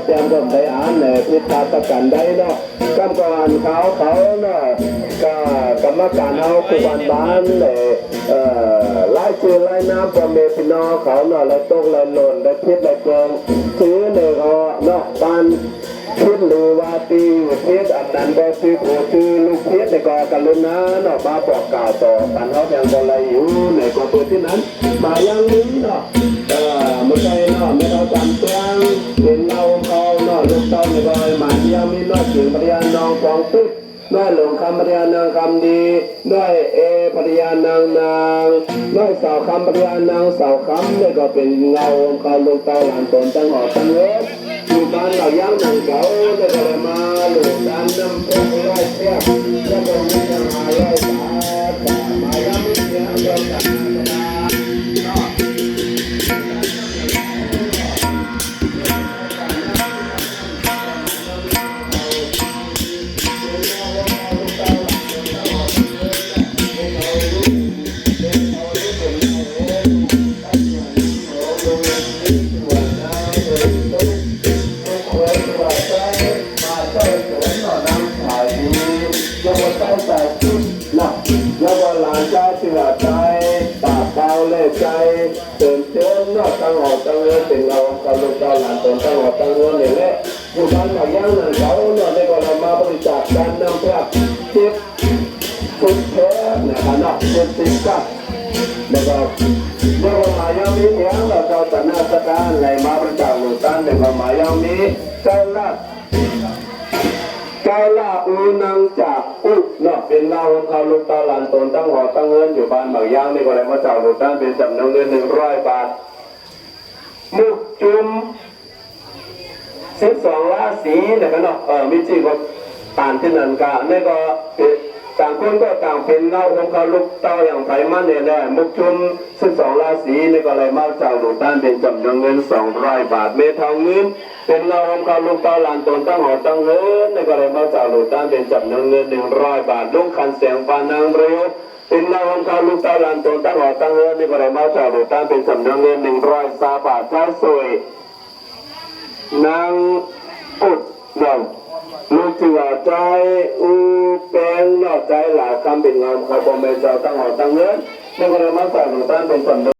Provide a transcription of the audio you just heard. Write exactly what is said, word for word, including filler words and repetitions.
เตรียมพร้อมได้อัน เอ่อ ผิดพลาดประการใดเนาะ กำกวมเขา เขาเนาะ ก็กรรมการเฮา ผู้บ้านบ้าน เอ่อ เอ่อ รายชื่อรายนามพ่อแม่พี่น้องเขาเนาะ ได้ตกได้หล่น ได้ผิดได้เกิน ถือเนี่ยก็เนาะ บ้านผิดหรือว่าตี้ผิด อันนั้นก็ตี้ผู้ตี้ลูกผิดเนี่ยก็กรุณาเนาะ มาบอกกล่าวต่อกัน เฮายังบ่ได้อยู่เนี่ย ก็เปิดที่นั้น มายังนี้เนาะ เอ่อ เมื่อไงเนาะ แม่เฒ่าจำเตียง เป็นเล่าเขาเนาะ ลูกเต้าในดอยหมานยังมีน้อยเสียงภรรยาน้องฟองตึ๊บ น้อยหลวงคำภรรยานางคำดี น้อยเอภรรยานางนาง น้อยสาวคำภรรยานางสาวคำ นี่ก็เป็นเงาของเขาลูกเต้าหลานตนตั้งหอตั้งเอิ้น อยู่บ้านเหล่าย่างหนังเก่า แล้วก็เลยมาหลูกด้านน้ำพุร้อยเสี้ยบ แล้วก็มีเงินหาร้อยบาท มาย่างเสียงเดียวกันนะ แล้วก็หลานชายเสือใจ ปากเบาเล่ห์ใจ เติมเต็มเนาะ ตั้งหอตั้งเฮือน เป็นเงาของเขาลูกเต้าหลานตน ตั้งหอตั้งเฮือนนี่แหละ อยู่บ้านหมากย่างหนังเก่าเนาะ ได้ก็เลยมาบริจาคกันนำเพื่อเก็บ ชุดแพงนะครับเนาะ ชุดติดกับ แล้วก็เรียกว่ามายังมีเสียง แล้วก็ต่อหน้าสถานไหลมาประจำหลวงต้าน แล้วก็มายังมีเจ้าลาด เจ้าลาดอูนังจากอุเนาะ เป็นเงาของเขาลูกเต้าหลานตนตั้งหอตั้งเฮือน อยู่บ้านหมากย่างนี่ก็เลยมาจากหลวงต้าน เป็นจำนวนเงินหนึ่งร้อยบาท มุกจุม สิบสองราศีนะครับเนาะ เออ มีชื่อก็อ่านที่นั่นกะ นี่ก็เป็น ต่างคนก็ต่างเป็นเงาของเขาลูกเต้าอย่างไผมันเนี่ยแหละ มุกจุม สิบสองราศี นี่ก็เลยมาจากหลวงต้านเป็นจำนวนเงินสองร้อยบาท แม่เฒ่าเงิน เป็นเงาของเขาลูกเต้าหลานตนตั้งหอตั้งเฮือน นี่ก็เลยมาจากหลวงต้านเป็นจำนวนเงินหนึ่งร้อยบาท ลุงขันแสงปานางเรียว เป็นเงาของเขาลูกเต้าหลานตนตั้งหอตั้งเฮือน นี่ก็เลยมาจากหลวงต้านเป็นจำนวนเงินหนึ่งร้อยซาวบาท เจ้าสวย นางอุดเนาะ ลูกเจือใจอู้แป้งเนาะ ใจหลาคำเป็นเงาของเขา พ่อแม่เจ้าตั้งหอตั้งเฮือน นี่ก็เลยมาจากหลวงต้านเป็นจำนวน